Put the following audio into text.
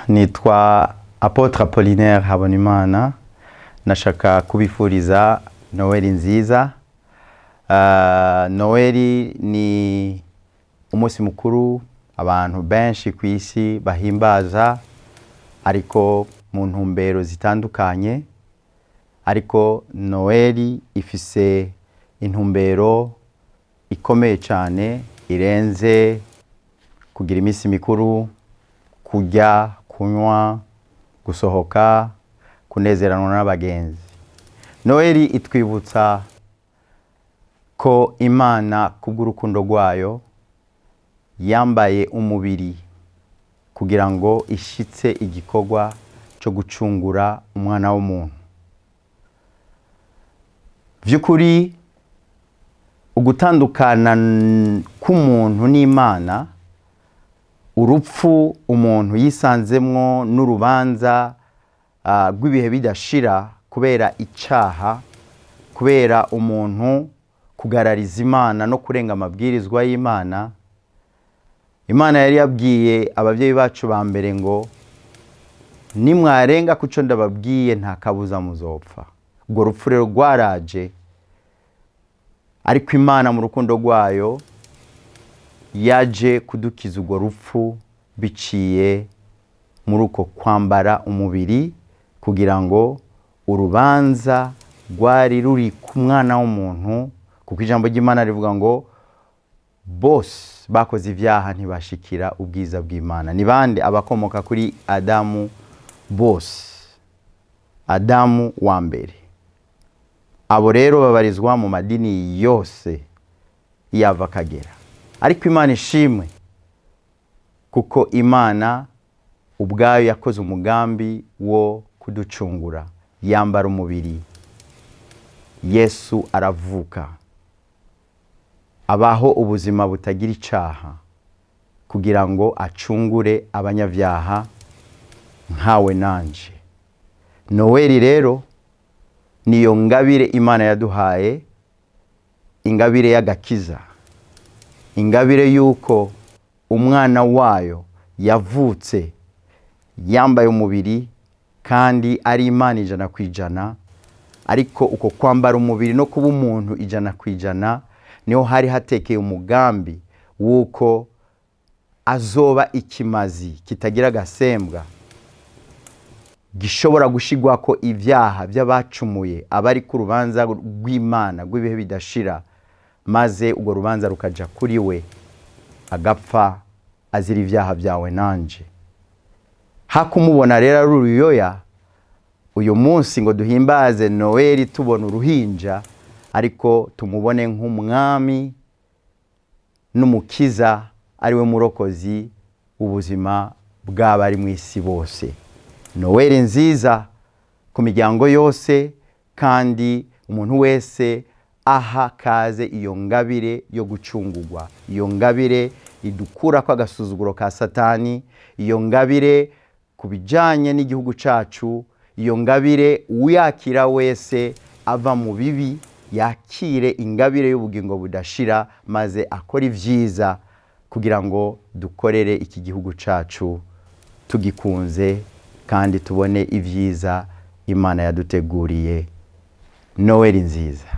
Nitwa Apôtre Apollinaire Habonimana. Nashaka kubifuriza Noheli nziza. Noheli ni umunsi mukuru abantu benshi ku isi bahimbaza, ariko mu ntumbero zitandukanye. Ariko Noheli ifise intumbero ikomeye cyane irenze kugira iminsi mikuru, kurya, kunywa, gusohoka, kunezeranwa n'abagenzi. Noheli itwibutsa ko Imana kubw'urukundo rwayo yambaye umubiri kugira ngo ishitse igikorwa cyo gucungura umwana w'umuntu. By'ukuri, ugutandukana k'umuntu n'Imana, urupfu umuntu yisanzemwo n'urubanza rw'ibihe bidashira kubera icaha, kubera umuntu kugarariza Imana no kurenga amabwirizwa y'Imana. Imana yari yabwiye ababyeyi bacu ba mbere ngo: "Nimwarenga kuco ndababwiye, nta kabuza muzopfa." Urwo rupfu rero rwaraje, ariko Imana mu rukundo rwayo yaje kudukiza urwo rupfu biciye muri uko kwambara umubiri, kugira ngo urubanza rwari ruri ku mwana w'umuntu, kuko ijambo ry'Imana rivuga ngo bose bakoze ibyaha ntibashikira ubwiza bw'Imana. Ni bande? Abakomoka kuri Adamu bose, Adamu wa mbere. Abo rero babarizwa mu madini yose yava akagera. Ariko Imana ishimwe, kuko Imana ubwayo yakoze umugambi wo kuducungura, yambara umubiri. Yesu aravuka, abaho ubuzima butagira icaha kugira ngo acungure abanyabyaha nkawe nanje. Noweli rero niyo ngabire Imana yaduhaye, ingabire y'agakiza, ingabire y'uko umwana wayo yavutse yambaye umubiri kandi ari Imana 100%. Ariko uko kwambara umubiri no kuba umuntu 100%, niho hari hatekeye umugambi w'uko azoba ikimazi kitagira agasembwa gishobora gushigwako ibyaha by'abacumuye, abari ku rubanza rw'Imana rw'ibihe bidashira, maze urwo rubanza rukaja kuri we, agapfa azira ibyaha byawe nanje. Hakumubona rero ari uruyoya uyu munsi ngo duhimbaze Noheli tubona uruhinja, ariko tumubone nk'umwami n'umukiza, ari we murokozi w'ubuzima bw'abari mu isi bose. Noheli nziza ku miryango yose, kandi umuntu wese aha kaze iyo ngabire yo gucungurwa, iyo ngabire idukura ko agasuzuguro ka Satani, iyo ngabire ku bijyanye n'igihugu cyacu, iyo ngabire uyakira wese ava mu bibi, yakire ingabire y'ubugingo budashira, maze akora ibyiza kugira ngo dukorere iki gihugu cyacu tugikunze kandi tubone ibyiza Imana yaduteguriye. Noheli nziza.